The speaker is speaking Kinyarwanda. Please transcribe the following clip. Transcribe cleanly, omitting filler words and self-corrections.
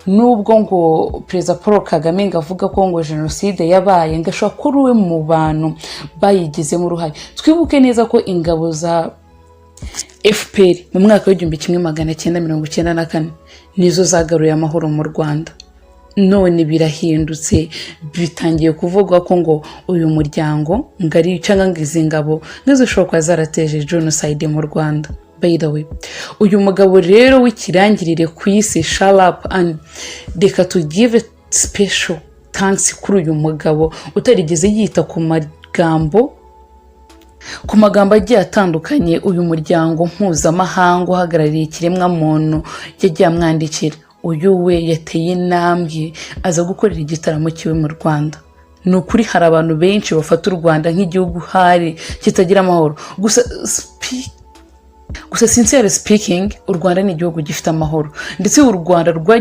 Nubwo ngo Perezida Paul Kagame ngo avuga ko ngo jenoside yabaye, ngo ashobora kuba uri mu bantu bayigizemo uruhare. Twibuke neza ko ingabo za FPR mu mwaka w'1994 nizo zagaruye amahoro mu Rwanda. None birahindutse, bitangiye kuvugwa ko ngo uyu muryango ngo ari cyangwa ngo izi ngabo nk'izishobora kuba zarateje jenoside mu Rwanda. By the way, uyu mugabo rero w'ikirangirire ku isi, shut up and reka to give special thanks kuri uyu mugabo utarigeze yita ku magambo agiye atandukanye uyu muryango mpuzamahanga uhagarariye ikiremwamuntu yagiye amwandikira. Uyu we yateye intambwe aza gukorera igitaramo cyiwe mu Rwanda. Ni ukuri, hari abantu benshi bafata u Rwanda nk'igihugu hari kitagira amahoro. Gusa sincere speaking, u Rwanda ni igihugu gifite amahoro, ndetse u Rwanda rwagiye